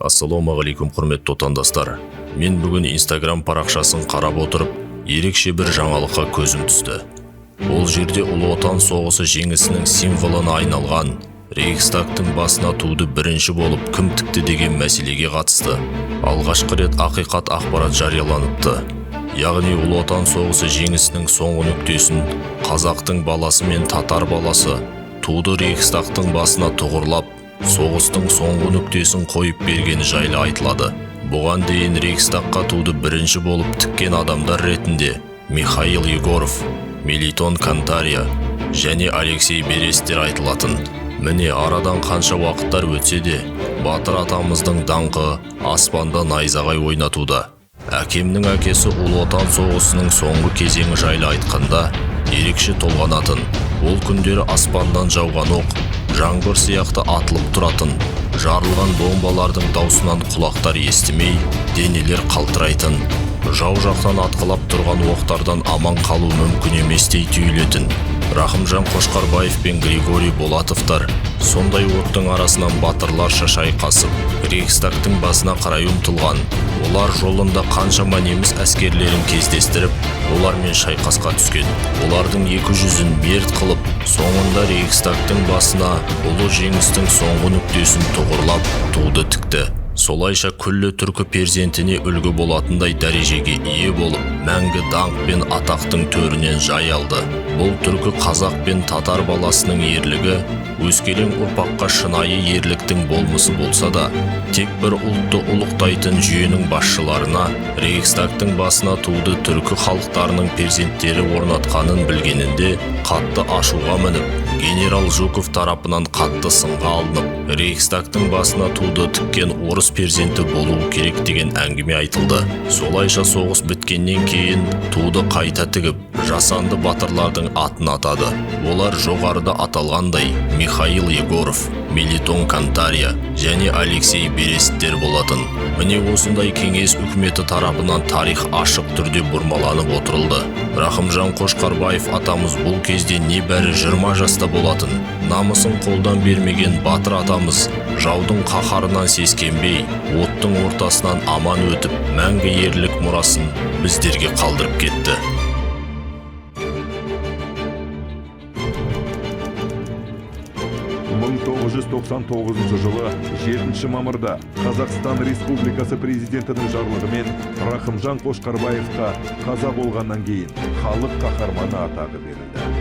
Ассалаумағалейкум, құрметті отандастар! Мен бүгін Инстаграм парақшасын қарап отырып, ерекше бір жаңалыққа көзім түсті. Ол жерде Ұлы Отан соғысы жеңісінің символына айналған Рейхстагтың басына туды бірінші болып кім тікті деген мәселеге қатысты алғашқы рет ақиқат ақпарат жарияланыпты. Яғни Ұлы Отан соғысы жеңісінің соңғы нүктесін қазақтың баласы мен татар баласы туды Рейхстагтың басына тұғырлап, соғыстың соңғы нүктесін қойып бергені жайлы айтылады. Бұған дейін Рейхстагқа туды бірінші болып тіккен адамдар ретінде Михаил Егоров, Мелитон Кантария және Алексей Берестер айтылатын. Міне, арадан қанша уақыттар өтсе де, батыр атамыздың даңқы аспанда найзағай ойнатуда. Әкемнің әкесі Ұлы Отан соғысының соңғы кезеңі жайлы айтқанда ерекше толғанатын. Ол күндері аспандан жауған оқ жаңбыр сияқты атылып тұратын, жарылған бомбалардың даусынан құлақтар естімей, денелер қалтырайтын. Жау жақтан атқылап тұрған оқтардан аман қалу мүмкін еместей түйілетін. Рахымжан Қошқарбаев пен Григорий Болатовтар сондай оттың арасынан батырларша шайқасып, Рейхстагтың басына қарай ұмтылған. Олар жолында қаншама неміс әскерлерін кездестіріп, олармен шайқасқа түскен. Олардың екі жүзін мерт қылып, соңында Рейхстагтың басына ұлы жеңістің соңғы нүктесін тұғырлап, туды тікті. Солайша күллі түркі перзентіне үлгі болатындай дәрежеге ие болып, мәңгі даңқ пен атақтың төрінен жай алды. Бұл түркі қазақ пен татар баласының ерлігі өскелең ұрпаққа шынайы ерліктің болмысы болса да, тек бір ұлтты ұлықтайтын жүйенің басшыларына Рейхстагтың басына туды түркі халықтарының перзенттері орнатқанын білгенінде қатты ашуға мініп, генерал Жуков тарапынан қатты сынға алынып, Рейхстагтың басына туды тіккен орыс перзенті болуы керек деген әңгіме айтылды. Солайша соғыс біткеннен кейін туды қайта тігіп, жасанды батырлардың атын атады. Олар жоғарыда аталғандай Михаил Егоров, Мелитон Кантария және Алексей Бересттер болатын. Міне, осындай кеңес үкіметі тарапынан тарих ашық түрде бұрмаланып отырылды. Рахымжан Қошқарбаев атамыз бұл кезде небәрі 20 жаста болатын. Намысын қолдан бермеген батыр атамыз жаудың қаһарынан сескенбей, оттың ортасынан аман өтіп, мәңгі ерлік мұрасын біздерге қалдырып кетті. 1999 жылы 7 мамырда Қазақстан Республикасы президентінің жарлығымен Рахымжан Қошқарбаевқа қаза болғаннан кейін халық қаһарманы атағы берілді.